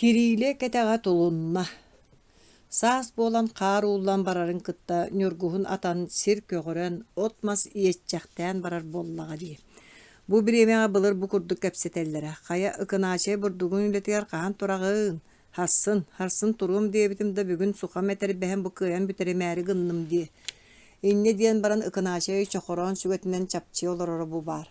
Кириилэ кэтэҕэ тулунна. Саас буолан хаар ууллан барарын кытта ньургуһун атан сир көҕөрөн, от-мас иэччэхтээн барар буоллаҕа дии. Бу бириэмэҕэ былыр бу курдук кэпсэтэллэрэ: «Хайа, Ыкынаачай бурдугун үлэтигэр хаһан тураҕын? Харсын, харсын туруом диэбитим да бүгүн сухам этэрбэһин бу кыайан бүтэримээри гынным дии». Инньэ диэн баран Ыкынаачай чохороон сүгэтинэн чапчыйа олороро бу баар.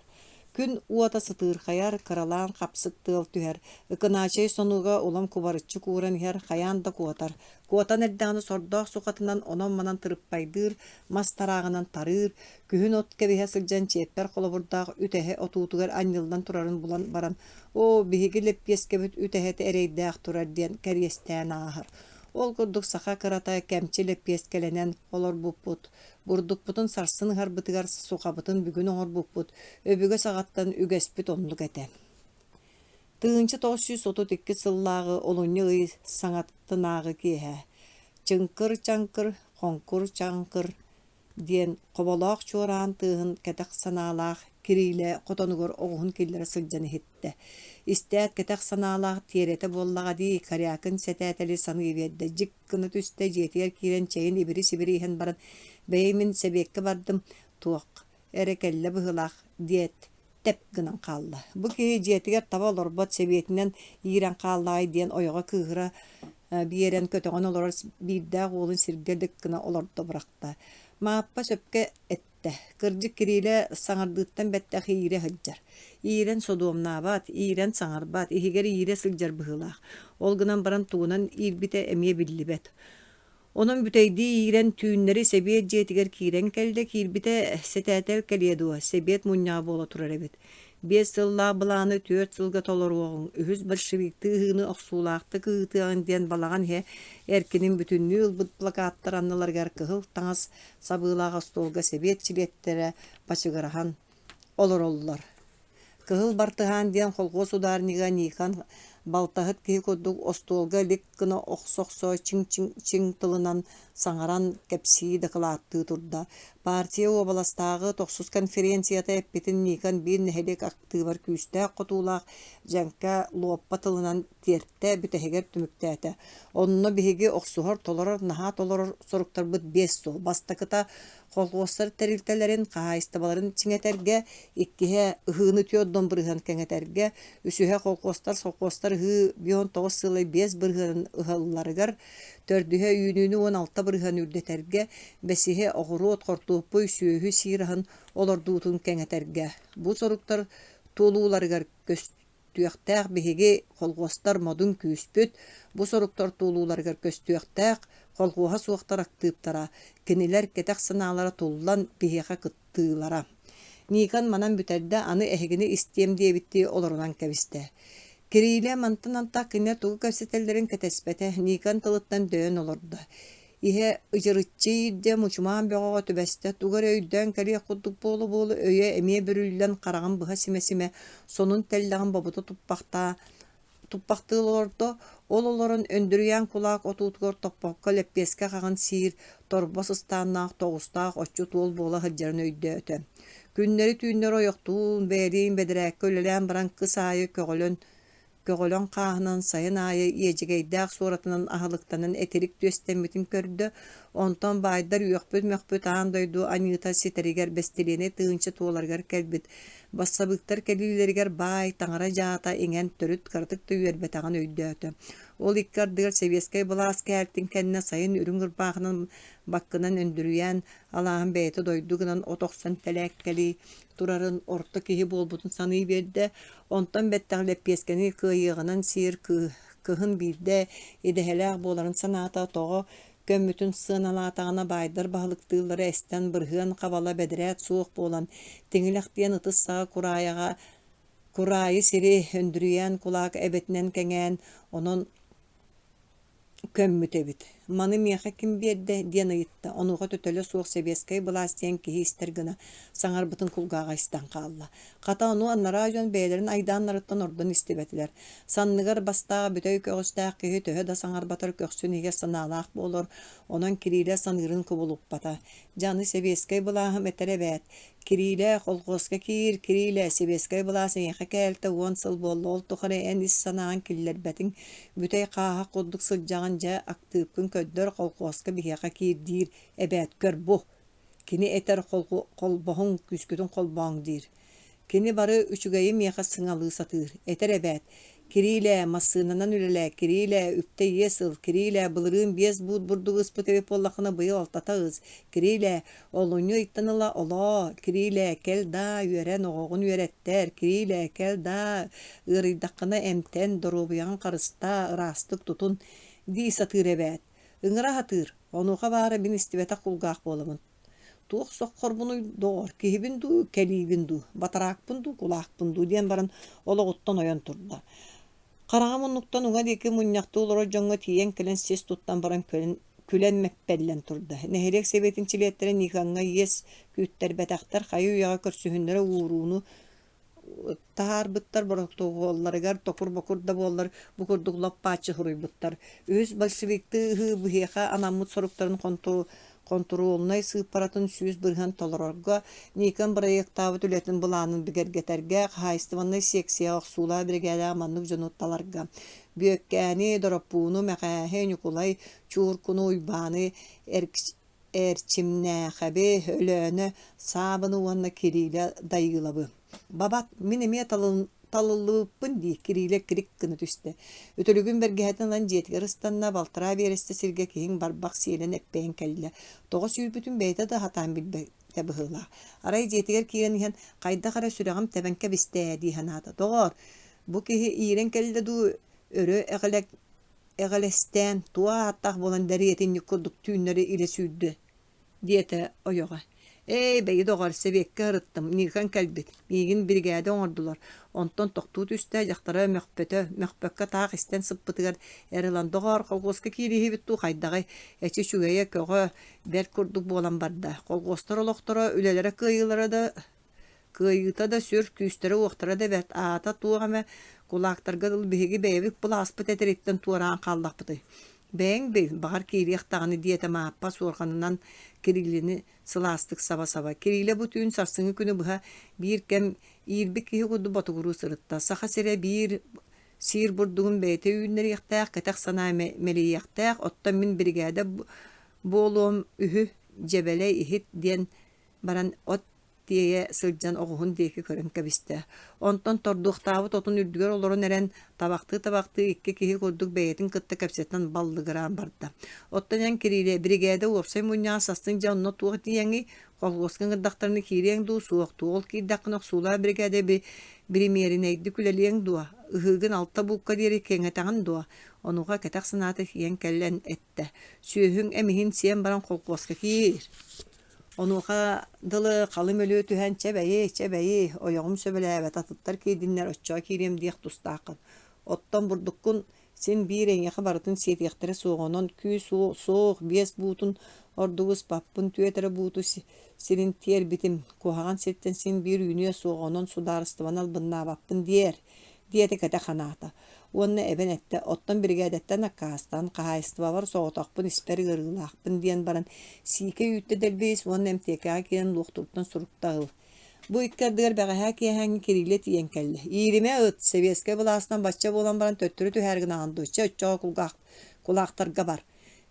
Күн уота сытыырхайар, кыралаан хапсык тыал түһэр, Ыкынаачай сонуга улам кубарыччы кууран иһэр, хайаан да куотар. Куотан эрдэҕинэ сордоох сухатынан онон-манан тырыппайдыыр, мас тарааҕынан тарыыр, күһүн от кэбиһэ сылдьан чиэппэр холобурдаах үтэһэ отуутугар анньыллан турарын булан баран, «Оо, биһиги лэппиэскэбит үтэһэтэ эрэйдээх турар» диэн кэриэстээн ааһар. Ол курдук саха кырата кэмчи лэппиэскэлэнэн олорбуппут. Бурдукпутун сарсын ыһарбытыгар сухабытын бүгүн оҥорбуппут, өбүгэ саҕаттан үгэспит оннук этэ. 1932 сыллааҕы олунньу ый саҥатынааҕы киэһэ чыҥкыр-чаҥкыр, хоҥкур-чаҥкыр диэн хоболоох чуораан тыаһын кэтэх санаалаах Кириилэ хотонугар оҕуһун киллэрэ сылдьан иһиттэ. Истээт кэтэх санаалаах тиэрэтэ буоллаҕа дии, Корякин сэтээтэли саныы биэрдэ, дьик гына түстэ, дьиэтигэр киирэн чэйин ибири-сибири иһэн баран, «Бэйи мин сэбиэккэ бардым, туох эрэ кэллэ быһыылаах» диэт, тэп гынан хаалла. Бу киһи дьиэтигэр таба олорбот сэбиэтинэн иирэн хааллаҕай диэн ойоҕо кыыһыра биэрэн көтөҕөн олорор биирдээх уолун сиргэ дык гына олордо бырахта. Мааппа сөпкө эттэ. Кырдьык Кирилэ саҥардыыттан бэттэх иирэ сылдьар. Иирэн содуомнаабат, иирэн саҥарбат, иһигэр иирэ сылдьар быһыылаах. Ол гынан баран тугунан иирбитэ эмиэ биллибэт. Онон бүтэйдии иирэн түүннэри сэбиэт дьиэтигэр киирэн кэллэ, киирбитэ сэтээтэл кэлиэ дуо, сэбиэт мунньаҕа буола турар эбит. 5 сыллаах былааны 4 сылга толоруоҕуҥ, үһүс большевиктыы ыһыыны охсуулаахтык ыытыаҕыҥ диэн балаҕан иһэ эркинин бүтүннүү ылбыт плакаттар анныларыгар кыһыл таҥас сабыылаах остуолга сэбиэт чилиэттэрэ бачыгыраһан олороллор. Кыһыл бартыһаан диэн холхуос ударнига Никон балтаһыт киһи курдук остуолга илик гына охсо-охсо чиҥ-чиҥ тылынан саҥаран кэпсии дакылааттыы турда. Партия уобаластааҕы тохсус конференцията эппитин Никон биир нэһилиэк актыыбар күүстээх хотуулаах дьэҥкэ луоппа тылынан тиэртэ, бүтэһигэр түмүктээтэ. Онно биһиги охсуһар, толорор, наһаа толорор соруктарбыт биэс суол. Бастакыта колхуостар тэрилтэлэрин, хаһаайыстыбаларын чиҥэтэргэ, иккиһэ ыһыыны 4 бырыһыан кэҥэтэргэ, үсүһэ колхуостар, совхозтар ыһыы 59 сылай 5 бырыһыанын ыһалларыгар, төрдүһэ үүнүүнү 16 бырыһыан үрдэтэргэ, бэсиһэ оҕуруот, хортуоппуй, сүөһү сиир аһын олордуутун кэҥэтэргэ. Бу соруктар туолууларыгар көстүөхтээх биһиги колхуостар модун күүспүт, бу соруктар туолууларыгар көстүөхтээх колхуоһа суохтар актыыптара, кинилэр кэтэх санаалара туллан биһиэхэ кыттыылара. Никон манан бүтэрдэ, аны эһигини истиэм диэбиттии олорунан кэбистэ. Кирилэ мантан антах кинилэр тугу кэпсэтэллэрин кэтэспэтэ, Никон тылыттан дөйөн олордо. Иһэ ыдьырыччы иирдэ, мучумаан бөҕөҕө түбэстэ, тугу эрэ өйдөөн кэлиэх курдук буола-буола өйө эмиэ бүрүллэн хараҕын быһа симэ-симэ, сонун тэллэҕин бобута туппахтыы олордо, ол олорон Өндүрүйээн кулаак отуутугар топпокко лэппиэскэ хаҕын сиир, торбос ыстааннаах тоҕустаах отчут уол буола сылдьарын өйдөөтө. Күннэри-түүннэри ойохтуун, бэйэлиин бэдэрээккэ үлэлээн баран кыс аайы көҕөлөн Көҕөлөҥ хааһынан сайын аайы иэдьэгэйдээх суоратынан аһылыктанан этирик түөстэммитин көрдө, онтон баайдар үөхпүт-мөхпүт аан дойду аньыыта ситэригэр бэстилиэнэй тыһыынча туоларыгар кэлбит бассабыыктар кэлиилэригэр баай таҥара дьаата иҥэн төрүт кыратык да үөрбэтэҕин өйдөөтө. Ол икки ардыгар сэбиэскэй былаас кээлтин кэннэ сайын үрүҥ ырбаахынан баккынан өндүрүйэн алааһын бэйэтэ дойду гынан от охсон тэлээккэлии турарын орто киһи буолбутун саныы биэрдэ. Онтон бэттэх лэппиэскэни кыайыаҕынан сиир кыһын биирдэ идэһэлээх буоларын санаата тоҕо көммүтүн сыаналаатаҕына баайдар баһылыктыыллара эстэн бырыһыан хабала бэдэрээт суох буолан тиҥилэх диэн ытыс саҕа кураайаҕа кураайы сири Өндүрүйээн кулаак эбэтинэн кэҥээн онон көммүт эбит. Маны миэхэ ким биэрдэ диэн ыйытта, онуоха төтөлө суох сэбиэскэй былаас диэн киһи истэр гына саҥарбытын кулгааҕа истэн хаалла. Хата ону анараа дьон бэйэлэрин айдааннарыттан ордон истибэтилэр. Санныгар бастаах бүтэй көҕүстээх киһи төһө да саҥарбатар көхсүн иһигэр санаалаах буолар, онон Кирилэ саныырын кубулуппата. Дьэ аны сэбиэскэй былааһым этэр эбээт, Кирилэ, колхуоска киир, Кирилэ, сэбиэскэй былаас эйиэхэ кээлтэ 10 сыл буолла, ол тухары эн ис санааҕын киллэрбэтиҥ, бүтэй хааһах курдук сылдьаҕын, дьэ, актыыпкын көрдөр, колхуоска биһиэхэ киир диир эбээт, көр бу Кини этэр холбоһуҥ, күүскүтүн холбооҥ диир. Кини бары үчүгэйи миэхэ сыҥалыы сатыыр. Этэр эбээт: «Кирилээ, массыынанан үлэлээ, Кирилээ, үптэ иэс ыл, Кирилээ, былырыын 5 буут бурдугу ыспыт эбит буоллаххына, быйыл алтата ыс, Кирилээ, олунньу ыйтан ыла олоо, Кирилээ, кэл даа, үөрэн, оҕоҕун үөрэттэр, Кирилээ, кэл даа, ыарыйдаххына эмтэн, доруобуйаҕын харыстаа, ыраастык тутун» дии сатыыр эбээт. Ыҥыра сатыыр, онуоха баара мин истибэтэх кулгаах буоламмын Туох соххорбунуй, доҕор, киһибин дуу, кэлиибин дуу, батараакпын дуу, кулаакпын дуу диэн баран олоҕуттан ойон турда. Хараҥа муннуктан уҥа диэки мунньахтыы олорор дьоҥҥо тиийэн кэлэн сис туттан баран күлэн, күлэн мэппэллэн турда. Нэһилиэк сэбиэтин чилиэттэрэ Никоҥҥа иэс күүттэрбэтэхтэр хайы-үйэҕэ көрсүһүннэрэ уурууну таһаарбыттар боротокуолларыгар токур-бокур да буоллар бу курдук лоп-бааччы суруйбуттар. Үһүс большевиктыы ыһыы биһиэхэ анаммыт соруктарын хонтуруолунай сыыппаратын 100% толорорго, Никон бырайыактаабыт үлэтин былаанын бигэргэтэргэ, хаһаайыстыбаннай секцияҕа охсуулаах биригээдэҕэ маннык дьону таларга. Бүөккээни, Дороппууну, Мэхээһи, Ньукулай Чууркуну, Уйбааны, Эрчимнээхэби, Өлөөнө Саабыны уонна Кирилэ Дайыылабы. Бабат, мин эмиэ талыллыбыппын дии, Кирилэ кирик гына түстэ. Үтүлүгүн бэргэһэтин ылан дьиэтигэр ыстанна, балтараа биэрэстэ сиргэ киһиҥ барбах сиэлэн эппэйэн кэллэ. Тоҕо сүүрбүтүн бэйэтэ да сатаан билбэтэ быһыылаах. Арай дьиэтигэр киирэн иһэн, хайдах эрэ сүрэҕим тэбэн кэбистэ ээ дии санаата. Доҕоор, бу киһи иирэн кэллэ дуу, өрө эҕилэк Эҕэлэстээн, туох ааттаах буолан дэриэтинньик курдук түүннэри илэ сүүрдэ, диэтэ ойоҕо. Ээ, бэйи доҕор, сэбиэккэ ырыттым, Никон кэлбит, миигин биригээдэ оҥордулар. Онтон тохтуу түстэ, дьахтара мөхпөтө, мөхпөккө таах истэн сыппытыгар эр ылан, доҕоор, колхуоска киирииһибит дуу хайдаҕый, эчи үчүгэйэ, көҕө, бэрт курдук буолан барда. Колхуостар олохторо, үлэлэрэ кыайыылара да Кыайыыта да сүр, күүстэрэ-уохтара да бэрт, аата туох эмэ кулаактарга дылы биһиги бэйэбит былааспыт этэриттэн туораан хааллахпытый. Бэйэҥ бил, баҕар киириэх даҕаны диэтэ Мааппа суорҕанынан Кириллини сылаастык саба-саба. Кириллэ бу түүн сарсыҥҥы күнү быһа биир кэм иирбит киһи курдук ботугуруу сырытта. Саха сирэ биир сиир бурдугун бэйэтэ үүннэриэхтээх, кэтэх санаа мэлийиэхтээх, оттон мин биригээдэ буолуом үһү, дьэбэлэй иһит диэн баран от тиэйэ сылдьан оҕуһун диэки көрөн кэбистэ. Онтон тордуохтаабыт отун үрдүгэр олорон эрэн, табахтыы-табахтыы икки киһи курдук бэйэтин кытта кэпсэтэн баллыгыраан барда. Оттон эн Кирилэ, биригээдэ уопсай мунньаҕа састын дьэ онно туох диэҥий? Колхуоска ыҥырдахтарына киириэҥ дуу, суох дуу? Ол киирдэххинэ охсуулаах биригээдэ биримиэринэйдик үлэлиэҥ дуо? Ыһыыгын алта буукка диэри кэҥэтэҕин дуо? Онуоха кэтэх санаата тиийэн кэлэн эттэ: «Сүөһүҥ эмиһин сиэн баран колхуоска киир» Онуоха дылы халыҥ өлүө түһэн чэ бэйи, чэ бэйи, ойоҕум сөбүлээбэт, атыттар киирдиннэр, оччоҕо киириэм диэх тустааххын. Оттон бурдуккун син биир эйиэхэ барытын сиэтиэхтэрэ суоҕа, онон күүс суох, 5 буутун ордугу ыспаппын, түөрт эрэ бууту сирин тиэрбитим, куһаҕан сиртэн син биир үүнүө суоҕа, онон судаарыстыбаны албыннаабаппын диэр диэтэ кэтэх санаата уонна эбэн эттэ оттон биригээдэттэн аккаастаан хаһаайыстыбабар соҕотохпун испэр ыарыылаахпын диэн баран сиикэй үүттэ дэлби ис уонна эмтиэкэҕэ киирэн луохтууртан сурукта ыл бу икки ардыгар бэҕэһээ киэһээҥҥи Кириллэ тиийэн кэллэ ииримэ ыт сэбиэскэй былаастан бачча буолан баран төттөрү түһээри гынаҕын дуу чэ оччоҕо кулгаах кулаахтарга бар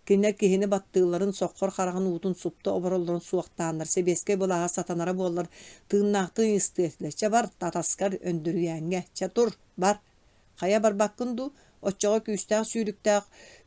Кинилэр киһини баттыылларын, соххор хараҕын уутун супту обороллорун суохтааннар, сэбиэскэй былааһа сатанара буоллар, тыыннаахтыы ыйыстыа этилэр. Чэ бар, татаскар, Өндөрүйээҥҥэ, чэ тур, бар. Хайа барбаккын дуу, оччоҕо күүстээх сүүрүктээх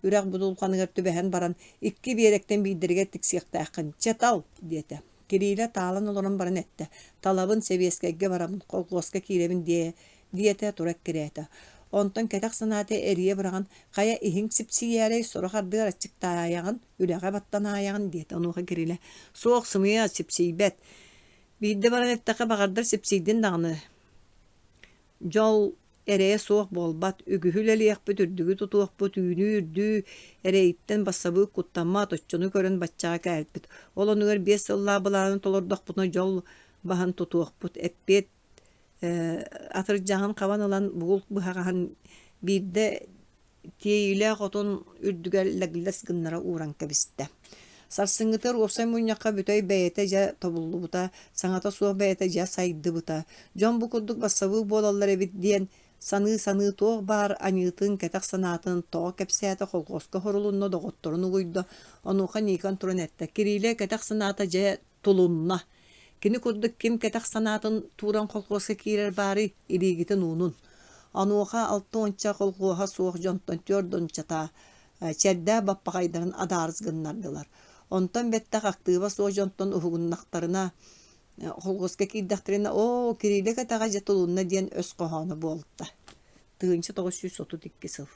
үрэх будулҕаныгар түбэһэн баран, икки биэрэктэн биирдэригэр тиксиэхтээххин, чэ тал, диэтэ. Кирилэ таалан олорон баран эттэ: «Талабын, сэбиэскэйгэ барабын, колхуоска киирэбин диэ диэтэ, тура эккирээтэ. Онтон кэтэх санаата эрийэ быраҕан, «Хайа, иһиҥ сипсийээрэй, сорох ардыгар аччыктаайаҕын, үлэҕэ баттанаайаҕын» диэтэ. Онуоха Кирилэ: «Суох, сымыйа, сипсийбэт. Биирдэ баран эттэххэ, баҕардар сипсийдин даҕаны. Дьол. Эрэйэ суох буолбат, үгүһү үлэлиэхпит, үрдүгү тутуохпут, үүнүү-үрдүү эрэйиттэн бассабыык куттаммат, оччону көрөн баччаҕа кээлпит. Ол оннугар 5 сыллаах былааны толордохпутуна дьол баһын тутуохпут. Эппиэт атырдьаҕын хабан ылан бугул быһаҕаһын биирдэ тиэйиилээх отун үрдүгэр лэглэс гыннара ууран кэбистэ. Сарсыҥҥытыгар уопсай мунньахха бүтэй бэйэтэ дьэ тобуллубута, саҥата суох бэйэтэ дьэ сайдыбыта. Дьон бу курдук бассабыык буолаллар эбит диэн саныы-саныы туох баар аньыытын, кэтэх санаатын тоҕо кэпсээтэ, колхуоска хорулунна, доҕотторун угуйда. Онуоха Никон туран эттэ: «Кирилэ кэтэх санаата дьэ тулунна. Кини курдук ким кэтэх санаатын тууран колхуоска киирэр баарый, илиигитин уунун. Онуоха алта уонча колхуоһа суох дьонтон түөрт уончата чэрдээх баппаҕайдарын адаарыс гыннардылар. Онтон бэттэх актыыба суох дьонтон уһугуннахтарына, колхуоска киирдэхтэринэ, «Оо, Кирилэ кэтэҕэ дьэ тулунна» диэн өс хоһооно буолта. 1932 сыл.